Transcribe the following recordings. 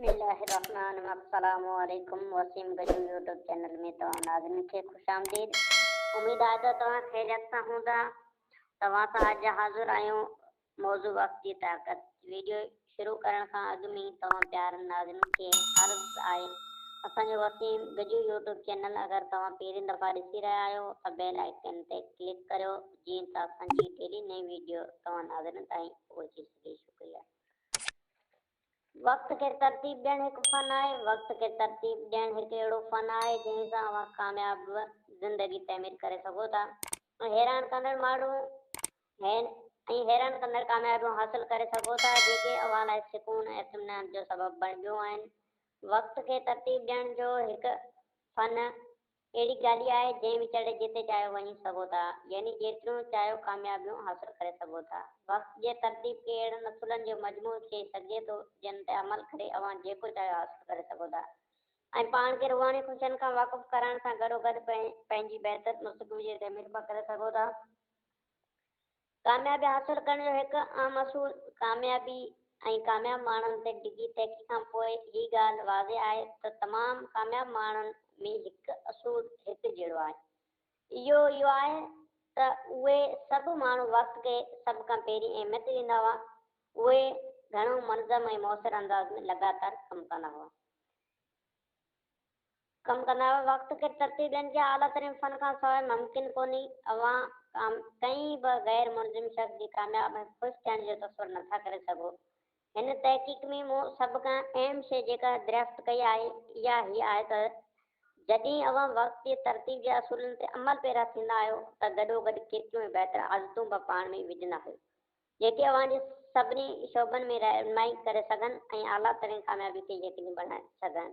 بسم الله الرحمٰن السلام عليڪم وسيم گجو يوٽيوب چينل ۾ توهان ناظرين کي خوش آمديد. اميد آهي ته توهان خيريت سان هوندا. توهان سان اڄ حاضر آهيون موضوع وقت جي طاقت. ويڊيو شروع ڪرڻ کان اڳ ۾ توهان پيارن ناظرين کي عرض آهي اسان جو وسيم گجو يوٽيوب چينل اگر توهان پهرين دفعا ڏسي رهيا آهيو ته بيل آئيڪن تي ڪلڪ ڪريو جيئن ته اسان جي ڊيلي نئين ويڊيو توهان ناظرين تائين پهچي سگهي. شڪريه. وقت کي ترتيب ڏيڻ هڪ فن آهي. وقت کي ترتيب ڏيڻ هڪ اهڙو فن آهي، جنهن سان اوهان ڪامياب زندگي تعمير ڪري سگهو ٿا ۽ حيران ڪندڙ ماڻهو ۽ حيران ڪندڙ ڪاميابيون حاصل ڪري سگهو ٿا، جيڪي اوهان لاء سڪون ۽ اطمينان جو سبب بڻبيون آهن. وقت کي ترتيب ڏيڻ جو هڪ فن اهڙي گاڏي آهي جنهن ۾ چڙهي جتي چاهيو وڃي سگهو ٿا، يعني جيتريون چاهيو ڪاميابيون حاصل ڪري سگهو ٿا. وقت جي ترتيب کي اهڙن اصولن جو مجموعو چئي سگهجي ٿو، جن تي عمل ڪري اوهان جيڪو چاهيو حاصل ڪري سگهو ٿا ۽ پاڻ کي روحاني خوشين کان واقف ڪرائڻ سان گڏوگڏ پنهنجي بهتر مستقبل جي تعمير به ڪري سگهو ٿا. ڪاميابي حاصل ڪرڻ جو هڪ عام اصول، ڪاميابي ۽ ڪامياب ماڻهن تي ڊگهي تحقيق کان پوء هي ڳالهه واضح آهي ته تمام ڪامياب ماڻهن ۾ هڪ اصول هڪ جهڙو آهي. اهو اهو آهي ته اهي سڀ ماڻهو وقت کي سڀ کان پهرين اهميت ڏيندا هئا. اهي گهڻو منظم ۽ موثر انداز ۾ لڳاتار ڪم ڪندا هئا. ڪم ڪندا هئا. وقت کي ترتيب ڏيڻ جي اعليٰ ترين فن کان سواء ممڪن ڪونهي. اوهان ڪنهن به غير منظم شخص جي ڪامياب ۽ خوش ٿيڻ جو تصور نٿا ڪري سگهو. هن تحقيق ۾ مون سڀ کان اهم شيء جيڪا دريافت ڪئي آهي، اها هيء آهي ته جڏهن اوهان وقت جي ترتيب جي اصولن تي عمل پيرا ٿيندا آهيو ته گڏوگڏ ڪيتريون ئي بهتر عادتون به پاڻ ۾ وجهندا آهيو، جيڪي اوهان جي سڀني شعبن ۾ رهنمائي ڪري سگهن ۽ اعليٰ ترين ڪاميابي کي يقيني بڻائي سگهن.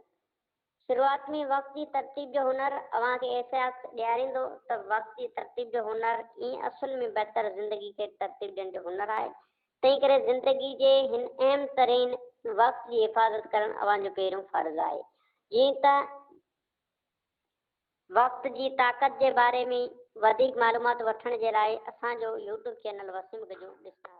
شروعات ۾ وقت جي ترتيب جو هنر اوهان کي احساس ڏياريندو ته وقت جي ترتيب جو هنر ئي اصل ۾ بهتر زندگي کي ترتيب ڏيڻ جو هنر آهي. تنهنڪري زندگي جي هن اهم ترين وقت جي حفاظت ڪرڻ اوهان جو پهريون فرض آهي. جيئن ته وقت جي طاقت جي باري ۾ وڌيڪ معلومات وٺڻ جي لاء اسان جو يوٽيوب چينل وسيم گجو ڏسندا رهو.